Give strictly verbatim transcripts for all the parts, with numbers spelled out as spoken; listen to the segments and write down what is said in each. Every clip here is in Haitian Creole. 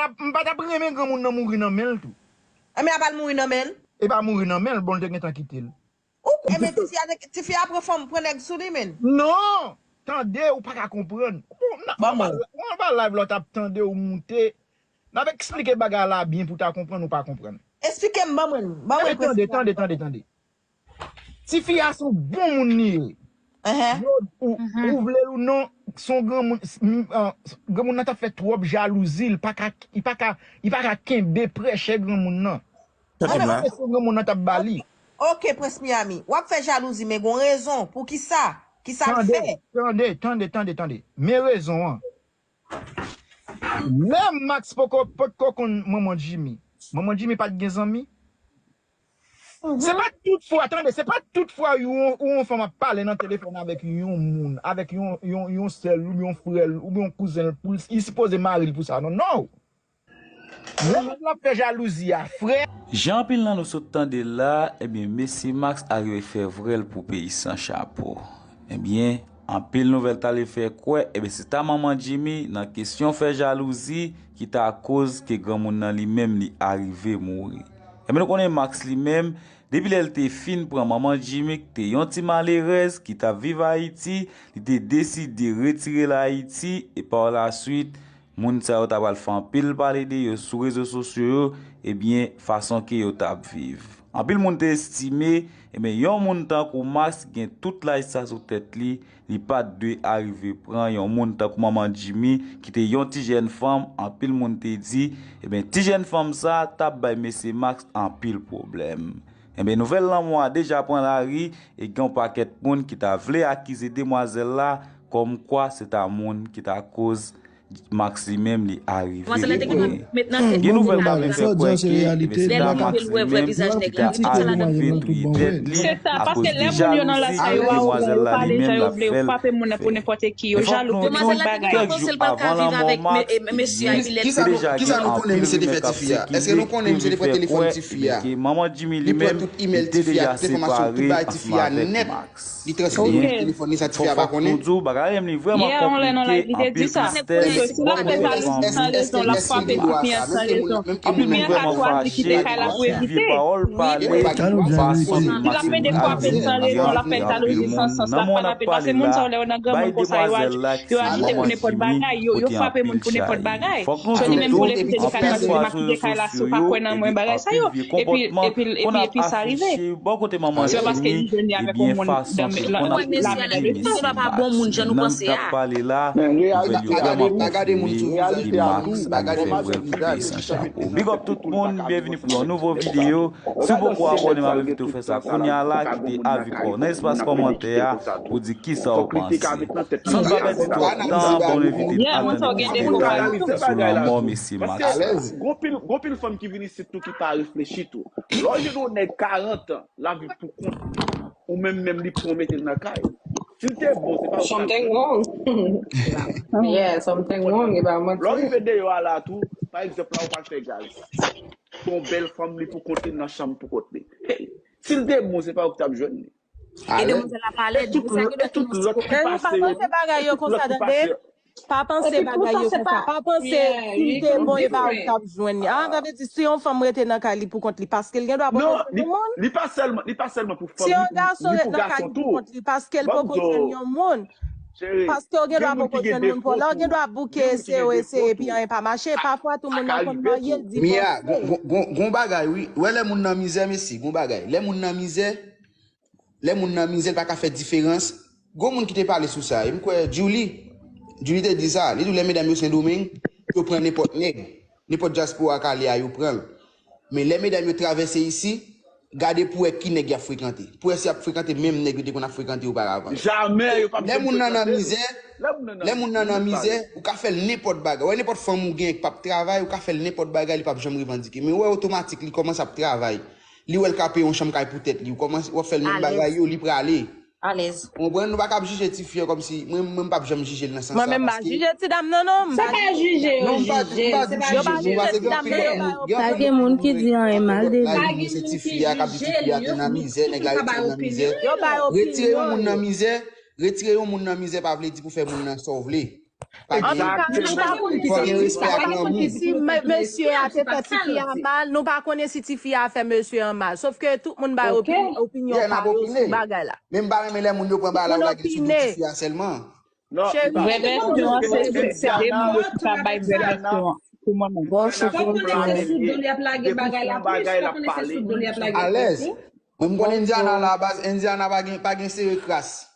M pa t ap renmen granmoun nan mouri nan men l tou. Enben, a pa l mouri nan men l. E pa mouri nan men l, bon, l te gentan kite l. Ou kwè, enben, tifi a, tifi a pran fanm, pran nèg sou li, men. Non! Tande, ou pa ka konprann. Ou nan pa live la, w t ap tande, ou moute. N ap eksplike bagay la byen pou w ta konprann, ou pa konprann. Esplike m, ban mwen, ban mwen. Tande, tande, tande, tande. Tifi a se yon bon moun li ye. Ou vle l ou non, se yon granmoun, granmoun nan t ap fè twòp jalouzi, li pa ka, li pa ka, li pa ka kenbe prèchè granmoun nan. Se yon granmoun nan t ap ba li. Ok, Prince Miami, w ap fè jalouzi, men gon rezon. Poukisa? Kisa l fè? Tande, tande, tande, tande. Men rezon an. Lè Max poko, potko konn manman Jimmy, manman Jimmy pa t gen zanmi? Se pa tout fwa, tande, se pa tout fwa yon, yon fanm ap pale nan telefòn avèk yon moun, avèk yon, yon, yon sè l, oubyen yon frè l, oubyen yon kouzen l, pou l, li sipoze mari l pou sa, non, non! Lè nèg la ap fè jalouzi a, frè. Jan anpil nan nou sot tande la, ebyen, mesye Max arive fè vrè l pou peyi san chapo. Ebyen, anpil nouvèl t ale fè kwè, ebyen, se ta manman Jimmy nan kesyon fè jalouzi ki ta koz ke granmoun nan li menm li arive mouri. Ebyen, nou konnen Max li menm, depi lè l te fin pran manman Jimmy ki te yon ti malerèz ki t ap viv Ayiti, li te deside retire l Ayiti e pa la swit, moun sa yo ta pral fè anpil pale de yo sou rezo sosyo yo, ebyen, fason ke yo t ap viv. Anpil moun te estime, ebyen, yon moun tankou Max gen tout laj sa sou tèt li, li pa t dwe arive pran yon moun tankou manman Jimmy, ki te yon ti jèn fanm, anpil moun te di, ebyen, ti jèn fanm sa t ap bay mesye Max anpil pwoblèm. Ebyen, nouvèl lanmò a deja pran lari, e gen yon pakèt moun ki ta vle akize demwazèl la, kòmkwa se ta moun ki ta koz Max li menm li arive mouri. Gen nouvèl k ap fè kwè ke se ta Max li menm ki ta arive touye tèt li akoz de jalouzi ke demwazèl la li menm l ap fè l fè. Men fòk nou di, kèk jou avan lanmò Max, te deja gen anpil rimè k ap sikile ki te vin fè kwè ke manman Jimmy li menm, li te deja separe ansanm avèk Max. Ebyen, fòk nou di w, bagay la menm li vrèman konplike, anpil tristès, anpil soufrans, anpil moun vrèman fache pou vye pawòl pale, fason Max li arive mouri. Nan moman n ap pale la, bay demwazèl la ki se manman Jimmy pote anpil chay. Fòk nou di w tou, anpil fwa sou rezo sosyo yo, anpil vye konpòtman, konn ap afiche bò kote manman Jimmy, ebyen, fason ke l konn ap trete mesye Max. Nan k ap pale la, nouvèl yo vrèman konfime ke Max ap fè vrè l pou peyi san chapo. Big up tout moun, byenvini pou yon nouvo videyo. Si w poko abòne, m ap envite w fè sa kounye a la, kite avi pa w nan espas kòmantè a pou di kisa w panse. San n pa pèdi twòp tan, bon, m envite n al tande ti videyo sou lanmò mesye Max la. Gon pil, gon pil fanm ki vin isit tou ki pa reflechi tou. Lè w jwenn yon nèg karant an, l ap viv pou kont li. Ou menm menm li pran w mete l nan kay. Si l te bon, se pa ou k t ap jwenn. Something wrong. Yeah, something wrong, e pa manti. Lè w rive deyò a la tou, pa egzanp, la ou pral fè gaz. Yon bèl fanm li pou kont li nan chanm pou kont li. Hey, si l te bon, se pa ou k t ap jwenn li. E demwazèl la pale, di pou sa gen de tout lòt ki pase yo, tout lòt ki pase yo. Pa panse bagay yo konsa. Pa panse si l te bon e pa ou k t ap jwenn li. Ah, sa vle di si yon fanm rete nan kay li pou kont li, paske l gen dwa poko jwenn yon moun. Li pa sèlman, li pa sèlman pou fanm, li pou gason tou. Paske l poko jwenn yon moun. Paske w gen dwa poko jwenn moun pou lè w gen dwa bouke ese yo ese epi anyen pa mache. Pafwa tou moun nan konn marye l divòse. Gon bagay wi. Wè lè moun nan mizè mesye, gon bagay. Lè moun nan mizè, Lè moun nan mizè, l pa ka fè diferans. Gon moun ki te pale sou sa, e m kwè Djouly, Djouly te di sa. Li di w lè medam yo Sendomeng, yo pran nenpòt nèg. Nenpòt dyaspora k ale a, yo pran l. Men lè medam yo travèse isi, gade pou w wè ki nèg y ap frekante. Pou w wè si y ap frekante menm nèg yo te konn ap frekante oparavan. Lè moun nan nan mizè, lè moun nan nan mizè, ou ka fè l nenpòt bagay. Wè nenpòt fanm ou gen k p ap travay, ou ka fè l nenpòt bagay, li p ap janm revandike. Men ou wè otomatik, li kòmanse ap travay. Li wè l ka peye yon chanm kay pou tèt li. Ou kòmanse, w ap fè l menm bagay yo, li prale. Ou konprann? Nou pa ka ap jije tifi an kòmsi, mwen, mwen m p ap janm jije l nan sans sa. Mwen menm m pa jije ti dam nan non. M pa jije. Non, m pa di, m pa di w jije, m pa se gen anpil lòt moun, gen anpil lòt moun tou wi, ki ap fè lòt bagay, men se tifi a k ap di tifi a te nan mizè, nèg la retire l nan mizè. Retire yon moun nan mizè, retire yon moun nan mizè pa vle di pou fè moun nan sa w vle. Antouka, nou pa konn si, si mesye a te fè tifi a mal, nou pa konnen si tifi a fè mesye a mal. Sòf ke tout moun bay opinyon pa yo sou bagay la. Men m pa renmen lè moun yo pran bagay la pou lage l sou do tifi a sèlman. Revèsyon an se de moun yo ki ka bay revèsyon an pou mwen menm. Bon, se pou mwen. Sou do l y ap lage bagay la plis, pa konnen se sou do l y ap lage. Alèz. Mwen m konn Indiana la baz, Indiana pa gen pa gen sere kras.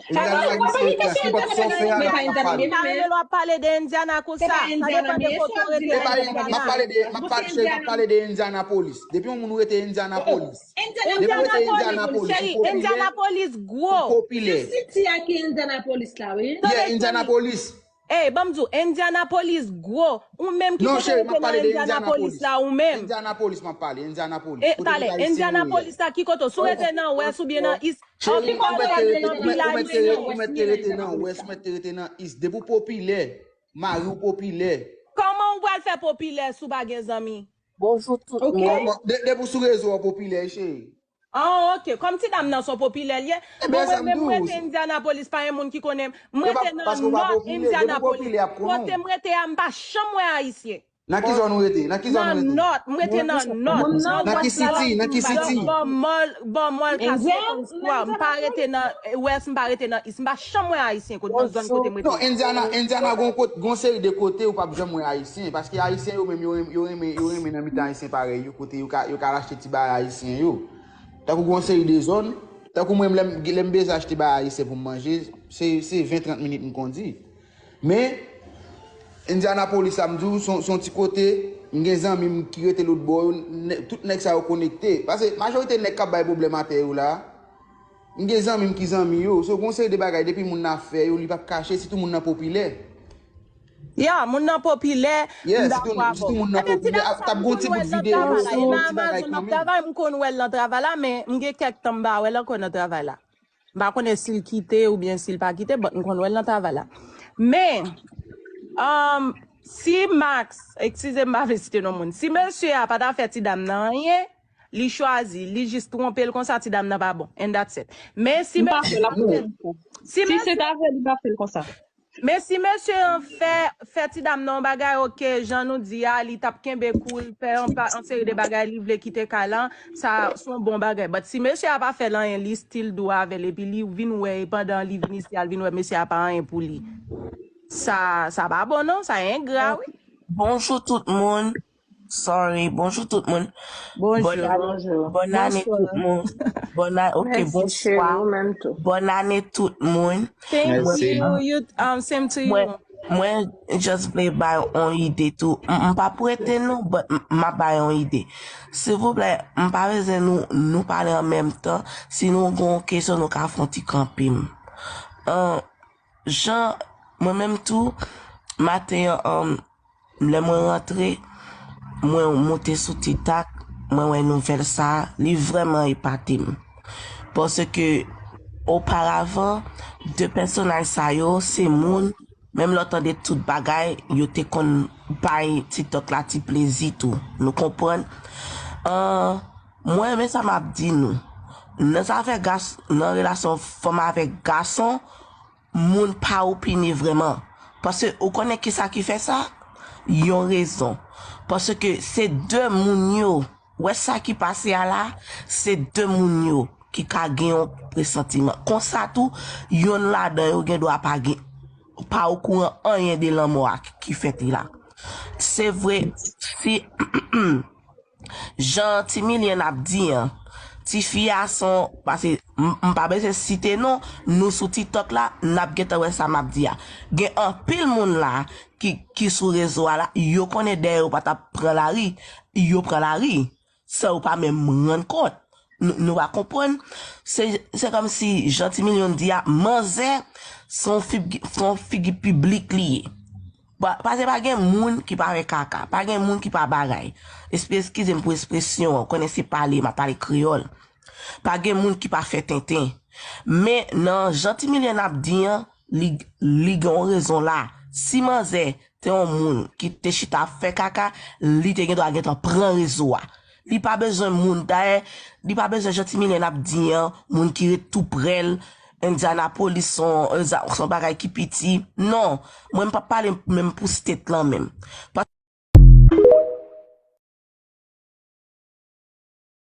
Indiana pa gen sere kras. Nenpòt sa w fè a l ap pale. Pale lè w ap pale de Indiana konsa. Sa depann de kote w rete. M ap pale de m ap pale de Indianapolis. Depi yon moun ou rete Indianapolis. Depi w rete Indianapolis, cheri, Indianapolis gwo. Popilè. City a ki Indianapolis la, wi. Yeah, Indianapolis. Ey, ban m di w, Indianapolis gwo. Ou menm ki kote w rete nan Indianapolis la, ou menm. Indianapolis, m ap pale, Indianapolis. E pale, Indianapolis la ki kote w? Si w rete nan West oubyen nan East, Cheri, ou mèt te rete nan West, ou mèt te rete nan East. Depi w popilè, mari w popilè. Kòman ou pral fè popilè si w pa gen zanmi? Bonjou tout moun. Depi w sou rezo a w popilè, cheri. Ah, ok. Kòm ti dam nan se yon popilè l ye, bon, mwen menm, mwen rete Indianapolis, pa gen moun ki konnen m. M rete nan North Indianapolis. Kote m rete a, m pa janm wè Ayisyen. Nan ki zòn ou rete? Nan ki zòn ou rete? Nan North, m rete nan North. Nan ki city? Nan ki city? Bò mòl, bò mòl Castleton Square. M pa rete nan West, m pa rete nan East. M pa janm wè Ayisyen kote nan zòn kote m rete. Non, Indiana, Indiana gon kote, gon seri de kote ou p ap janm wè Ayisyen. Paske Ayisyen yo menm, yo renmen, yo renmen, yo renmen nan mitan Ayisyen parèy yo, kote yo ka, yo ka al achte ti bagay Ayisyen yo. Tankou gon seri de zòn, tankou mwen, lè m, lè m bezwen achte bagay Ayisyen pou m manje, se, se ven, trant minit m kondi. Men, Indianapolis la, m di w, se yon ti kote, m gen zanmi m ki rete lòt bò yo, tout nèg sa yo konekte. Paske majorite nèg k ap bay pwoblèm atè yo la, m gen zanmi m ki zanmi yo. So, gon seri de bagay, depi moun nan ap fè yo, li p ap kache, sitou moun nan popilè. Ya, moun nan popilè, m dakò avè w. Ebyen, ti dam sa, m konn wè l nan travay la. E nan Amazon m ap travay, m konn wè l nan travay la, men m gen kèk tan m pa wè l ankò nan travay la. M pa konnen si l kite oubyen si l pa kite, but m konn wè l nan travay la. Men, um, si Max, eskize m, m pa vle site non moun, si mesye a pa ta fè ti dam nan anyen, li chwazi, li jis twonpe l konsa, ti dam nan pa bon. And that's it. Men si mesye a fè, si mesye a fè, li pa fè l konsa. Men si mesye an fè, fè ti dam nan yon bagay, ok, jan nou di a, li t ap kenbe kou l, fè yon seri de bagay li vle kite kay lan, sa se yon bon bagay. But si mesye a pa fè l anyen, li still dou avè l, epi li vin wè, pandan li vin isi a, l vin wè mesye a pa anyen pou li. Sa, sa pa bon non, sa engra, wi. Bonjou tout moun. Sorry. Bonjou tout moun. Bonjou. Bonn ane tout moun. Bonn ane, ok, bonswa. Bonn ane tout moun. Thank you. You, um, same to you. Mwen just vle bay yon ide tou. M pa prete nou, but m ap bay yon ide. Silvouplè, m pa bezwen nou, nou pale an menm tan. Si nou gen yon kesyon, nou ka fè yon ti kanpe m. Jan, mwen menm tou, maten an, lè mwen rantre, mwen moute sou TikTok, mwen wè nouvèl sa, li vrèman epate m. Paske, oparavan, de pèsonaj sa yo, se moun, menm lè w tande tout bagay, yo te konn bay TikTok la ti plezi tou. Nou konprann? Mwen, men sa m ap di nou. Nan zafè gas, nan relasyon fanm avèk gason, moun pa opine vrèman. Paske ou konnen kisa ki fè sa? Yon rezon. Paske se de moun yo. Wè sa ki pase a la, se de moun yo ki ka gen yon presantiman. Konsa tou, yonn ladan yo gen dwa pa gen, pa okouran anyen de lanmò a ki fèt la. Se vre, si Jan Ti Milyen ap di an, tifi a se yon, paske m pa bezwen site non, nou sou TikTok la, n ap gentan wè sa m ap di a. Gen anpil moun la ki, ki sou rezo a la, yo konnen dèyè yo pa t ap pran lari, yo pran lari, san yo pa menm rann kont. Nou pa konprann. Se, se kòmsi Jan Ti Milyen di a, manzè, se yon figi, se yon figi piblik li ye. Paske pa gen moun ki pa wè kaka, pa gen moun ki pa bagay. Eskize m pou ekspresyon an, ou konnen se pale, m ap pale kreyòl. Pa gen moun ki pa fè tenten. Men nan jan Ti Milyen ap di an, li, li gen yon rezon la. Si manzè te yon moun ki te chita ap fè kaka, li te gen dwa gentan pran rezo a. Li pa bezwen moun, dayè, li pa bezwen jan Ti Milyen ap di an, moun ki ret tou prè l, Indianapolis se yon, se yon bagay ki piti. Non, mwen m p ap pale menm pou state lan menm.